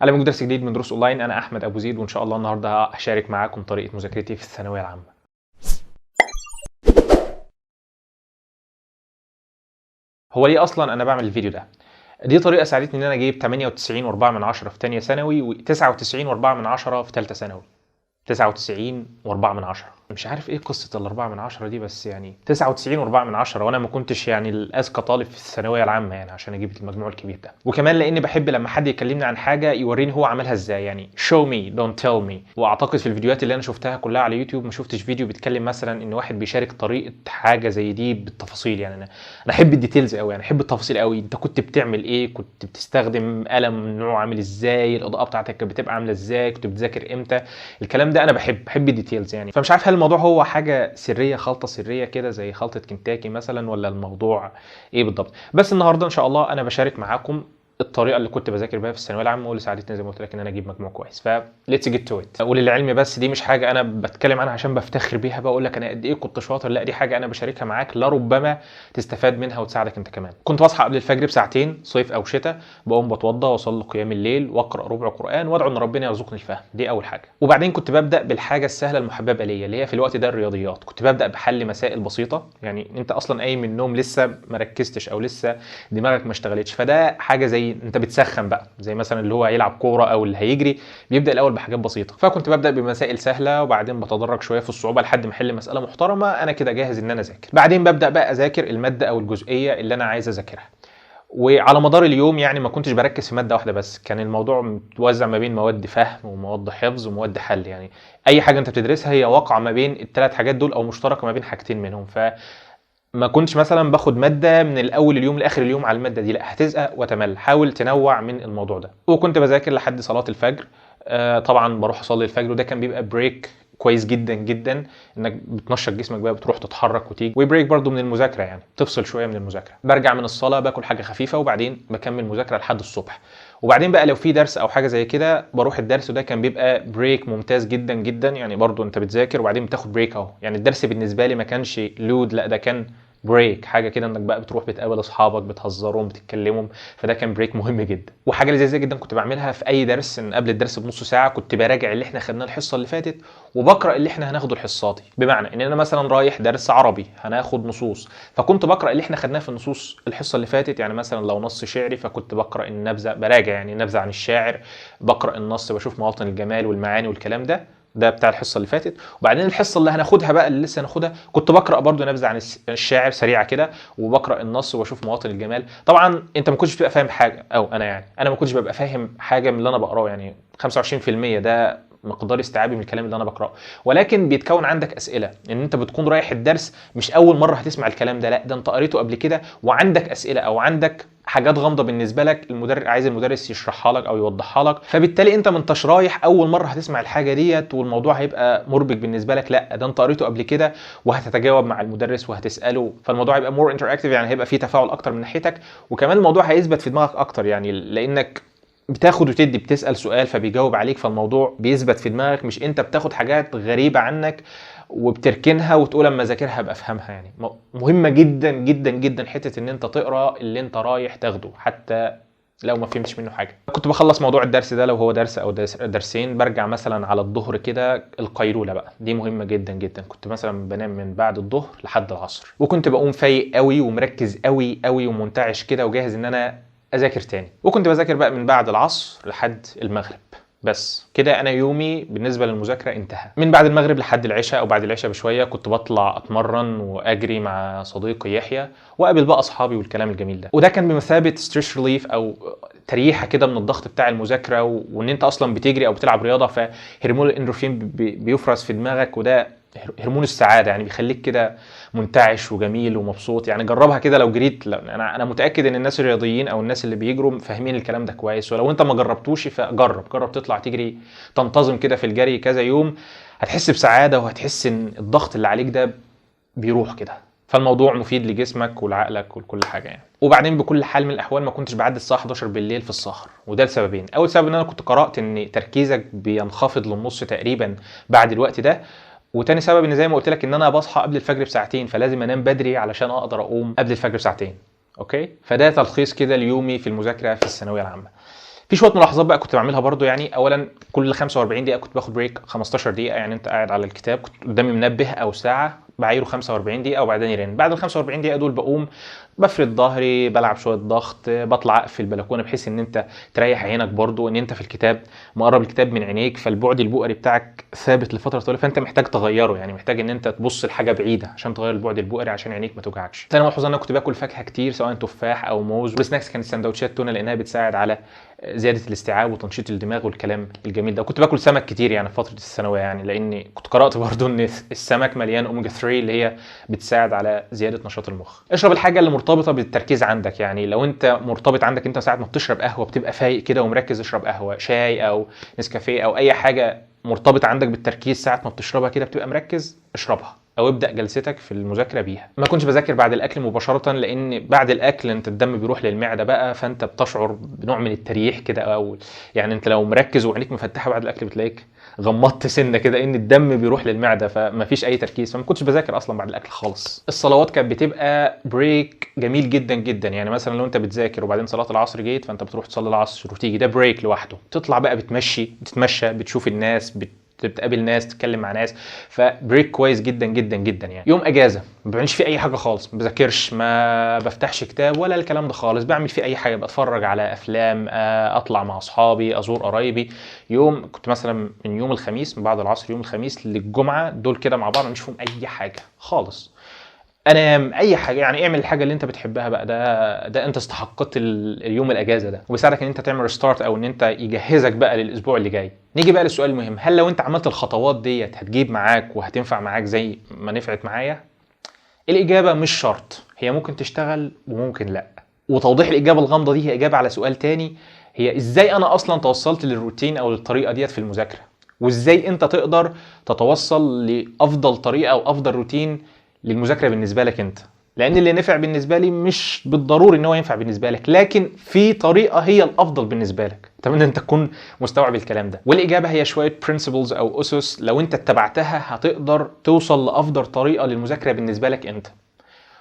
اهلا بكم درس جديد من دروس اونلاين. انا احمد ابو زيد، وان شاء الله النهارده هشارك معاكم طريقه مذاكرتي في الثانوية العامة. هو ليه اصلا انا بعمل الفيديو ده؟ دي طريقه ساعدتني ان انا اجيب 98.4 من 10 في ثانية ثانوي و99.4 من 10 في ثالثة ثانوي. 99.4 من 10، مش عارف ايه قصة الأربعة من 10 دي، بس يعني 99.4 من 10، وانا ما كنتش يعني الاذكى طالب في الثانوية العامة يعني عشان اجيب المجموع الكبير ده. وكمان لاني بحب لما حد يكلمني عن حاجة يوريني هو عملها ازاي، يعني show me don't tell me. واعتقد في الفيديوهات اللي انا شفتها كلها على يوتيوب ما شفتش فيديو بيتكلم مثلا ان واحد بيشارك طريقه حاجة زي دي بالتفاصيل. يعني انا احب ال details قوي، يعني احب التفاصيل قوي. انت كنت بتعمل ايه؟ كنت بتستخدم قلم نوع عامل ازاي؟ الاضاءة بتاعتك كانت بتبقى عامله ازاي؟ كنت بتذاكر امتى؟ الكلام ده انا بحب ال details يعني. فمش عارف هل الموضوع هو حاجة سرية، خلطه سرية كده زي خلطه كنتاكي مثلا، ولا الموضوع ايه بالضبط. بس النهارده ان شاء الله انا بشارك معاكم الطريقة اللي كنت بذاكر بيها في الثانوية العامة واللي ساعدتني زي ما قلت لك ان انا اجيب مجموع كويس. ف let's get to it. وللعلم بس دي مش حاجة انا بتكلم عنها عشان بفتخر بيها بقول لك انا قد ايه كنت شاطر، لا دي حاجة انا بشاركها معاك لربما تستفاد منها وتساعدك انت كمان. كنت بصحى قبل الفجر بساعتين صيف او شتاء، بقوم بتوضى واصلي قيام الليل واقرا ربع قران وادعو ان ربنا يرزقني الفهم، دي اول حاجة. وبعدين كنت ببدا بالحاجة السهلة المحببة ليا اللي هي في الوقت ده الرياضيات. كنت ببدا بحل مسائل بسيطة، يعني انت اصلا قايم من النوم لسه ما ركزتش او لسه دماغك ما اشتغلتش، فده حاجة زي انت بتسخن بقى، زي مثلا اللي هو هيلعب كورة او اللي هيجري بيبدا الاول بحاجات بسيطة. فكنت ببدا بمسائل سهلة وبعدين بتدرج شوية في الصعوبة لحد ما احل مسالة محترمه، انا كده جاهز ان انا اذاكر. بعدين ببدا بقى اذاكر المادة او الجزئية اللي انا عايز اذاكرها. وعلى مدار اليوم يعني ما كنتش بركز في مادة واحدة بس، كان الموضوع متوزع ما بين مواد فهم ومواد حفظ ومواد حل. يعني اي حاجة انت بتدرسها هي واقعه ما بين الثلاث حاجات دول او مشتركة ما بين حاجتين منهم. ف ما كنتش مثلا باخد مادة من الاول اليوم لاخر اليوم على المادة دي، لا هتزهق وتمل، حاول تنوع من الموضوع ده. وكنت بذاكر لحد صلاة الفجر، طبعا بروح اصلي الفجر، وده كان بيبقى break كويس جدا جدا، انك بتنشط جسمك بقى، بتروح تتحرك وتيجي، و break برضو من المذاكرة يعني تفصل شوية من المذاكرة. برجع من الصلاة باكل حاجة خفيفة وبعدين بكمل مذاكرة لحد الصبح. وبعدين بقى لو في درس او حاجة زي كده بروح الدرس، وده كان بيبقى break ممتاز جدا جدا. يعني برضو انت بتذاكر وبعدين بتاخد break اهو، يعني الدرس بالنسبة لي ما كانش load، لا ده كان break، حاجة كده انك بقى بتروح بتقابل اصحابك، بتهزرهم، بتتكلمهم، فده كان break مهم جدا. وحاجه لذيذة جدا كنت بعملها في اي درس، ان قبل الدرس بنص ساعة كنت براجع اللي احنا خدناه الحصة اللي فاتت وبقرا اللي احنا هناخده الحصة دي. بمعنى ان انا مثلا رايح درس عربي هناخد نصوص، فكنت بقرا اللي احنا خدناه في النصوص الحصة اللي فاتت. يعني مثلا لو نص شعري فكنت بقرا النبذه، براجع يعني النبذه عن الشاعر، بقرا النص، بشوف مواطن الجمال والمعاني والكلام ده، ده بتاع الحصة اللي فاتت. وبعدين الحصة اللي هناخدها بقى اللي لسه هناخدها كنت بقرا برضو نبذه عن الشاعر سريعة كده، وبقرا النص واشوف مواطن الجمال. طبعا انت ما كنتش بتبقى فاهم حاجة، او انا يعني انا ما كنتش ببقى فاهم حاجة من اللي انا بقراه، يعني 25% ده مقدار استيعابي من الكلام اللي انا بقراه، ولكن بيتكون عندك اسئلة، ان انت بتكون رايح الدرس مش اول مرة هتسمع الكلام ده، لا ده انت قريته قبل كده وعندك اسئلة او عندك حاجات غامضة بالنسبة لك، المدرس عايز المدرس يشرحها لك او يوضحها لك، فبالتالي انت ما انتش رايح اول مرة هتسمع الحاجة ديت والموضوع هيبقى مربك بالنسبة لك، لا ده انت قريته قبل كده وهتتجاوب مع المدرس وهتساله، فالموضوع هيبقى more interactive، يعني هيبقى فيه تفاعل اكتر من ناحيتك، وكمان الموضوع هيثبت في دماغك اكتر، يعني لانك بتاخد وتدي، بتسأل سؤال فبيجاوب عليك، فالموضوع بيثبت في دماغك، مش انت بتاخد حاجات غريبة عنك وبتركنها وتقول اما اذاكرها ابقى افهمها. يعني مهمة جدا جدا جدا حتة ان انت تقرا اللي انت رايح تاخده حتى لو ما فهمتش منه حاجة. كنت بخلص موضوع الدرس ده لو هو درس او درسين، برجع مثلا على الظهر كده، القيلولة بقى دي مهمة جدا جدا، كنت مثلا بنام من بعد الظهر لحد العصر، وكنت بقوم فايق قوي ومركز قوي قوي ومنتعش كده وجاهز ان انا اذاكر تاني. وكنت بذاكر بقى من بعد العصر لحد المغرب بس كده، انا يومي بالنسبة للمذاكره انتهى. من بعد المغرب لحد العشاء او بعد العشاء بشوية كنت بطلع اتمرن واجري مع صديقي يحيى واقابل بقى اصحابي والكلام الجميل ده. وده كان بمثابة stress relief او تريحه كده من الضغط بتاع المذاكرة، وان انت اصلا بتجري او بتلعب رياضة فهرمون الاندروفين بيفرز في دماغك، وده هرمون السعادة، يعني بيخليك كده منتعش وجميل ومبسوط. يعني جربها كده لو جريت، انا متاكد ان الناس الرياضيين او الناس اللي بيجروا فاهمين الكلام ده كويس، ولو انت ما جربتوش فجرب، جرب تطلع تجري، تنتظم كده في الجري كذا يوم، هتحس بسعادة وهتحس ان الضغط اللي عليك ده بيروح كده. فالموضوع مفيد لجسمك ولعقلك ولكل حاجة يعني. وبعدين بكل حال من الاحوال ما كنتش بعدي الساعة 11 بالليل في السهر، وده لسببين. اول سبب ان انا كنت قرات ان تركيزك بينخفض للنص تقريبا بعد الوقت ده، وتاني سبب ان زي ما قلت لك ان انا بصحى قبل الفجر بساعتين، فلازم انام بدري علشان اقدر اقوم قبل الفجر بساعتين. okay، فده تلخيص كده ليومي في المذاكرة في الثانوية العامة. في شوية ملاحظات بقى كنت بعملها برضو، يعني اولا كل 45 دقيقة كنت باخد break 15 دقيقة، يعني انت قاعد على الكتاب كنت قدامي منبه او ساعة بعايره 45 دقيقة وبعدين يرن. بعد ال 45 دقيقة دول بقوم بفرد ظهري، بلعب شوية ضغط، بطلع اقفل البلكونه بحيث ان انت تريح عينك برضو، ان انت في الكتاب مقرب الكتاب من عينيك، فالبعد البؤري بتاعك ثابت لفترة طويلة، فانت محتاج تغيره، يعني محتاج ان انت تبص لحاجة بعيدة عشان تغير البعد البؤري عشان عينيك ما توجعكش. ثاني ملحوظة ان انا كنت باكل فاكهة كتير سواء تفاح او موز، وال snacks كانت سندوتشات تونه لانها بتساعد على زيادة الاستيعاب وتنشيط الدماغ والكلام الجميل ده. وكنت باكل سمك كتير يعني في فترة الثانوية، يعني لاني كنت قرات برضو ان السمك مليان اوميجا 3 اللي هي بتساعد على زيادة نشاط المخ. اشرب الحاجة اللي مرتبطة بالتركيز عندك، يعني لو انت مرتبط عندك انت ساعة ما بتشرب قهوة بتبقى فايق كده ومركز، اشرب قهوة، شاي او نسكافيه او اي حاجة مرتبط عندك بالتركيز ساعة ما بتشربها كده بتبقى مركز، اشربها او ابدا جلستك في المذاكرة بيها. ما كنتش بذاكر بعد الاكل مباشرة، لان بعد الاكل انت الدم بيروح للمعدة بقى، فانت بتشعر بنوع من التريح كده، او يعني انت لو مركز وعينيك مفتحة بعد الاكل بتلاقيك غمضت سنة كده ان الدم بيروح للمعدة، فما فيش اي تركيز، فما كنتش بذاكر اصلا بعد الاكل خالص. الصلوات كانت بتبقى break جميل جدا جدا، يعني مثلا لو انت بتذاكر وبعدين صلاة العصر جيت، فانت بتروح تصلي العصر وتيجي، ده break لوحده. تطلع بقى بتمشي، بتتمشى، بتشوف الناس، بتقابل ناس، تتكلم مع ناس، ف break كويس جدا جدا جدا. يعني يوم اجازه ما بعملش فيه اي حاجة خالص، ما بذاكرش، ما بفتحش كتاب ولا الكلام ده خالص، بعمل فيه اي حاجة، بتفرج على افلام، اطلع مع اصحابي، ازور قرايبي. يوم كنت مثلا من يوم الخميس من بعد العصر يوم الخميس للجمعة دول كده مع بعض ما بعملش فيهم اي حاجة خالص، انام، اي حاجة، يعني اعمل الحاجة اللي انت بتحبها بقى، ده انت استحقت اليوم الاجازة ده، وبيساعدك ان انت تعمل restart او ان انت يجهزك بقى للاسبوع اللي جاي. نيجي بقى للسؤال المهم، هل لو انت عملت الخطوات ديت هتجيب معاك وهتنفع معاك زي ما نفعت معايا؟ الاجابة مش شرط، هي ممكن تشتغل وممكن لا. وتوضيح الاجابة الغامضة دي هي اجابه على سؤال تاني، هي ازاي انا اصلا توصلت للروتين او للطريقة ديت في المذاكرة، وازاي انت تقدر تتوصل لافضل طريقه او افضل روتين للمذاكره بالنسبة لك انت، لان اللي نفع بالنسبة لي مش بالضروري ان هو ينفع بالنسبة لك، لكن في طريقه هي الافضل بالنسبة لك. اتمنى انت تكون مستوعب الكلام ده. والاجابة هي شوية principles او اسس لو انت اتبعتها هتقدر توصل لافضل طريقه للمذاكره بالنسبة لك انت.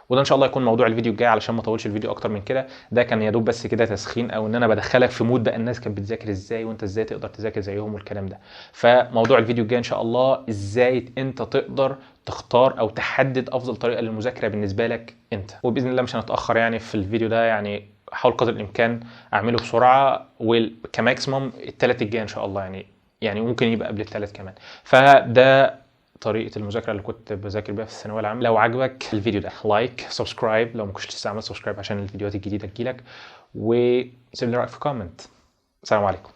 وده ان شاء الله يكون موضوع الفيديو الجاي، علشان ما اطولش الفيديو اكتر من كده. ده كان يا دوب بس كده تسخين، او ان انا بدخلك في mood بقى الناس كانت بتذاكر ازاي وانت ازاي تقدر تذاكر زيهم والكلام ده. فموضوع الفيديو الجاي ان شاء الله ازاي انت تقدر تختار او تحدد افضل طريقه للمذاكره بالنسبة لك انت. وباذن الله مش هنتاخر يعني في الفيديو ده، يعني احاول قدر الامكان اعمله بسرعة، وك maximum الثلاث الجاي ان شاء الله، يعني ممكن يبقى قبل الثلاث كمان. فده طريقه المذاكرة اللي كنت بذاكر بيها في الثانوية العامة. لو عجبك الفيديو ده like، subscribe لو ما كنتش لسه عملت subscribe عشان الفيديوهات الجديدة تجيلك، وسيب لي رايك في comment. السلام عليكم.